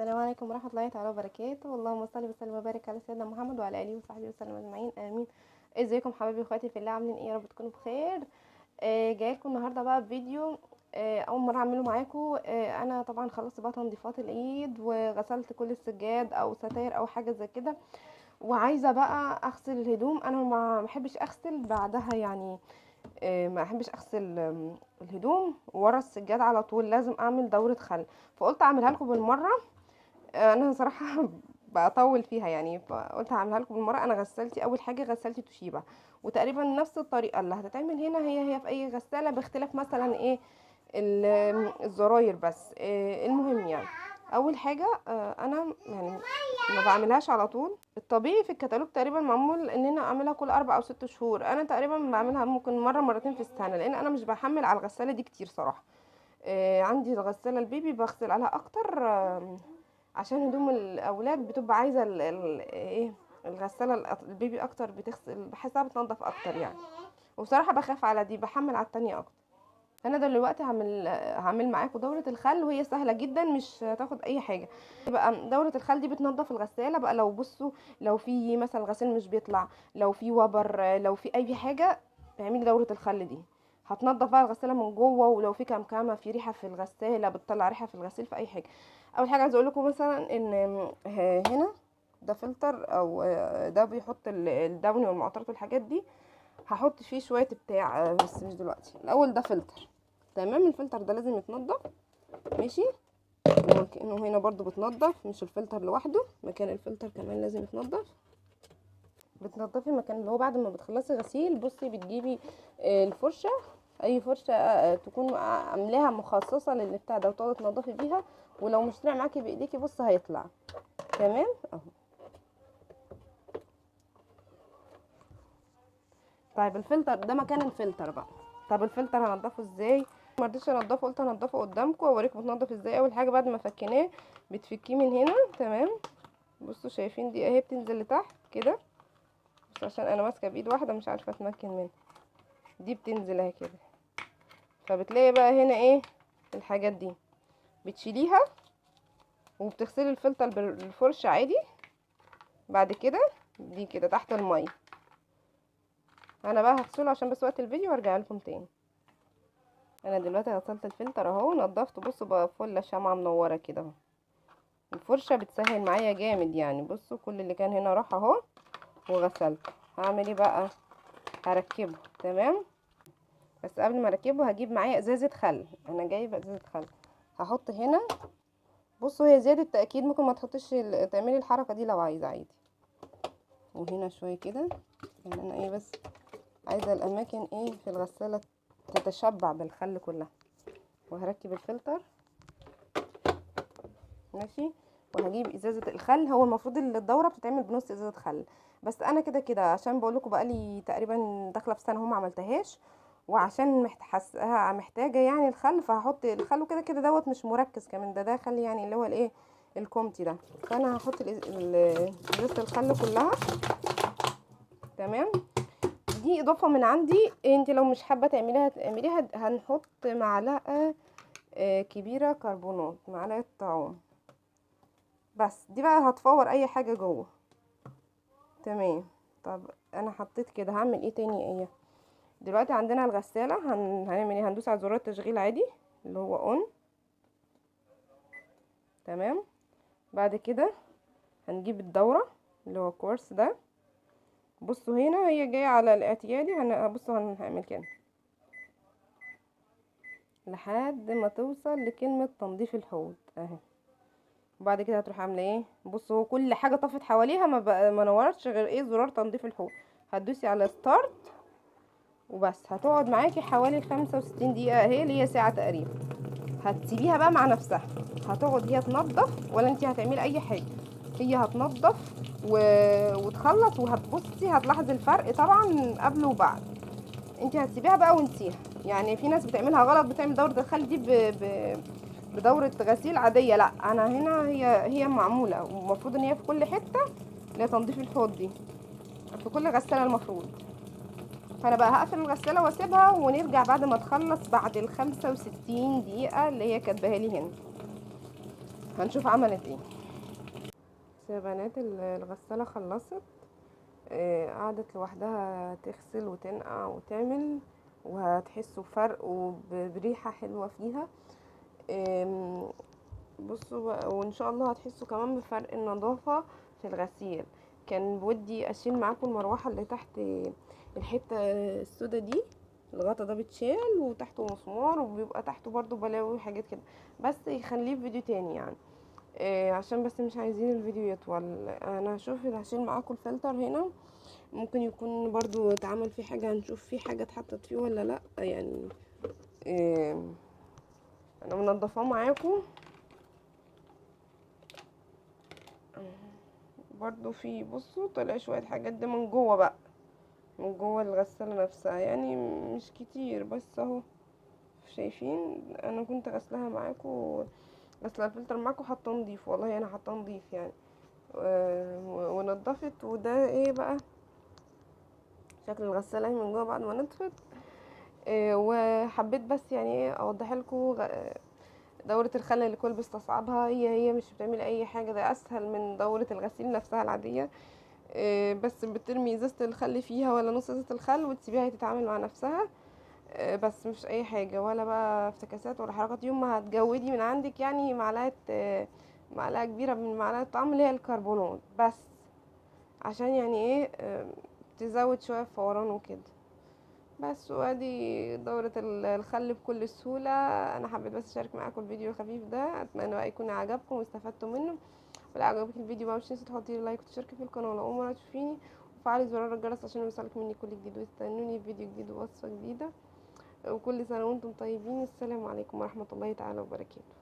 السلام عليكم ورحمة الله تعالى وبركاته. اللهم صل وسلم وبارك على سيدنا محمد وعلى اله وصحبه وسلم اجمعين، امين. ازيكم حبايبي واخواتي في الله، عاملين ايه؟ يا رب تكونوا بخير. جايلكم النهارده بقى بفيديو اول مرة اعمله معاكم. انا طبعا خلصت بقى تنظيفات العيد وغسلت كل السجاد او ستاير او حاجة زي كده، وعايزه بقى اغسل الهدوم. انا ما بحبش اغسل بعدها، يعني ما احبش اغسل الهدوم ورا السجاد على طول، لازم اعمل دوره خل، فقلت اعملها لكم بالمرة. انا صراحة بطول فيها يعني، فقلت هعملها لكم بالمرة. انا غسلتي اول حاجة غسلتي توشيبا، وتقريبا نفس الطريقة اللي هتتعمل هنا هي هي في اي غسالة، باختلاف مثلا ايه الزراير بس. المهم يعني اول حاجة انا يعني ما بعملهاش على طول. الطبيعي في الكتالوج تقريبا معمول ان انا اعملها كل 4 او 6 شهور، انا تقريبا بعملها ممكن مرة مرتين في السنة، لان انا مش بحمل على الغسالة دي كتير صراحة. عندي الغسالة البيبي بغسل عليها اكتر، عشان هدوم الاولاد بتبقى عايزه ايه الغسالة البيبي اكتر، بتغسل بحسها بتنضف اكتر يعني. وبصراحة بخاف على دي، بحمل على التانية اكتر. انا دلوقتي هعمل معاكم دوره الخل، وهي سهلة جدا مش هتاخد اي حاجة. بقى دوره الخل دي بتنضف الغسالة بقى. لو بصوا لو في مثلا غسيل مش بيطلع، لو في وبر، لو في اي حاجة، اعملي دوره الخل دي، هتنضف بقى الغسالة من جوه. ولو في كمكمه، في ريحه في الغسالة، بتطلع ريحه في الغسيل، في اي حاجة. اول حاجة عايزه اقول لكم مثلا ان هنا ده فلتر، او ده بيحط الداوني والمعطرات والحاجات دي، هحط فيه شوية بتاع بس مش دلوقتي. الاول ده فلتر، تمام. الفلتر ده لازم يتنضف، ماشي. وكأنه هنا برضو بتنضف، مش الفلتر لوحده، مكان الفلتر كمان لازم يتنضف. بتنضفي مكان اللي هو بعد ما بتخلصي غسيل. بصي بتجيبي الفرشة، اي فرشه تكون عاملاها مخصصة للبتاع ده، وتقعدي تنضفي بيها. ولو مش طلع معاكي بايديكي بصي هيطلع، تمام اهو. طيب الفلتر ده مكان الفلتر بقى. طب الفلتر هنضفه ازاي؟ ما رضيتش انضفه، قلت انضفه قدامكم واوريكم بتنضف ازاي. اول حاجة بعد ما فكيناه بتفكيه من هنا، تمام. بصوا شايفين دي اهي بتنزل لتحت كده، بس عشان انا ماسكه بايد واحدة مش عارفه اتمكن منها، دي بتنزل اهي كده. فبتلاقي بقى هنا ايه الحاجات دي، بتشيليها وبتغسلي الفلتر بالفرشه عادي. بعد كده دي كده تحت المية. انا بقى هغسله عشان بس وقت الفيديو وارجع لكم تاني. انا دلوقتي غسلت الفلتر اهو، نضفته. بصوا بقى فله شمعة منورة كده اهو، الفرشة بتسهل معايا جامد يعني. بصوا كل اللي كان هنا راح اهو وغسلته. هعمل ايه بقى؟ هركبه، تمام. بس قبل ما اركبه هجيب معايا ازازة خل، انا جايبه ازازة خل هحط هنا. بصوا هي زيادة تاكيد، ممكن ما تحطيش، تعملي الحركة دي لو عايزه عادي. وهنا شوية كده يعني، انا ايه بس عايزه الاماكن ايه في الغسالة تتشبع بالخل كلها. وهركب الفلتر، ماشي. وهجيب ازازة الخل. هو المفروض الدورة بتتعمل بنص ازازة خل، بس انا كده كده عشان بقول لكم بقالي تقريبا داخله في سنة هم عملتهاش، وعشان حاساها محتاجه يعني الخل، فهحط الخل. وكده كده دوت مش مركز كمان، ده خل يعني اللي هو الايه الكومتي ده. فانا هحط ازازة الخل كلها، تمام. دي اضافه من عندي، انت لو مش حابة تعمليها تعمليها. هنحط معلقه كبيرة كربونات، معلقه طعام بس، دي بقى هتفور اي حاجة جوه، تمام. طب انا حطيت كده، هعمل ايه تاني؟ ايه دلوقتي عندنا الغسالة، هنعمل ايه؟ هندوس على زرار التشغيل عادي اللي هو on، تمام. بعد كده هنجيب الدورة اللي هو course ده. بصوا هنا هي جاية على الاعتيادي، بصوا هنعمل كده لحد ما توصل لكلمة تنظيف الحوض اهي. وبعد كده هتروح عامله ايه؟ بصوا كل حاجة طفت حواليها، ما نورتش غير ايه زرار تنظيف الحوض. هتدوسي على start وبس، هتقعد معاكي حوالي 65 دقيقة اهي، اللي هي ساعة تقريبا. هتسيبيها بقى مع نفسها، هتقعد هي تنظف، ولا انت هتعملي اي حاجة، هي هتنظف وتخلص. وهتبصي هتلاحظي الفرق طبعا قبل وبعد. انت هتسيبيها بقى وانسيها. يعني في ناس بتعملها غلط، بتعمل دوره الخل دي بدوره غسيل عادية. لا انا هنا هي معمولة، والمفروض ان هي في كل حتة لتنظيف الحوض دي في كل غسالة المفروض. فانا بقى هقفل الغسالة واسيبها، ونرجع بعد ما تخلص بعد ال 65 دقيقة اللي هي كاتباها لي هنا. هنشوف عملت ايه. يا بنات الغسالة خلصت، قعدت لوحدها تغسل وتنقع وتعمل، وهتحسوا فرق وبريحه حلوة فيها. بصوا، وان شاء الله هتحسوا كمان بفرق النظافة في الغسيل. كان بودي اشيل معاكم المروحة اللي تحت الحتة السودا دي، الغطا ده بيتشال وتحته مسمار وبيبقى تحته برضو بلاوي وحاجات كده، بس يخليه في فيديو تاني يعني، عشان بس مش عايزين الفيديو يطول. انا هشوف هشيل معاكم الفلتر هنا، ممكن يكون برضو اتعمل فيه حاجة، هنشوف فيه حاجة اتحطت فيه ولا لا يعني. انا منضفاه معاكم برضو. في بصوا طلع شوية حاجات ده من جوه بقى، من جوه الغسالة نفسها يعني، مش كتير بس اهو شايفين. انا كنت غسلها معاكم، غسله الفلتر معاكم، حاطاه نضيف والله، انا حاطاه نضيف يعني، ونضفت. وده ايه بقى شكل الغسالة من جوه بعد ما نضفت. وحبيت بس يعني ايه اوضح لكم دورة الخل اللي الكل بيستصعبها، هي مش بتعمل اي حاجة، ده اسهل من دورة الغسيل نفسها العادية. بس بترمي ازازة الخل فيها ولا نص ازازة الخل وتسيبيها تتعامل مع نفسها، بس مش اي حاجة ولا بقى افتكاسات ولا حركات. يوم ما هتجودي من عندك يعني معلقة كبيرة من معلقة طعم اللي هي الكربونات بس، عشان يعني ايه تزود شوية فوران وكده بس. وادي دورة الخل بكل سهولة. انا حبيت بس اشارك معاكم الفيديو الخفيف ده، اتمنى بقى يكون عجبكم واستفدتوا منه. ولو عجبك الفيديو بقى مش تنسي تحطي لي like وتشتركي في القناة لو اول مرة تشوفيني، وفعلي زرار الجرس عشان يوصلك مني كل جديد، واستنوني في فيديو جديد ووصفة جديدة. وكل سنة وانتم طيبين. السلام عليكم ورحمة الله تعالى وبركاته.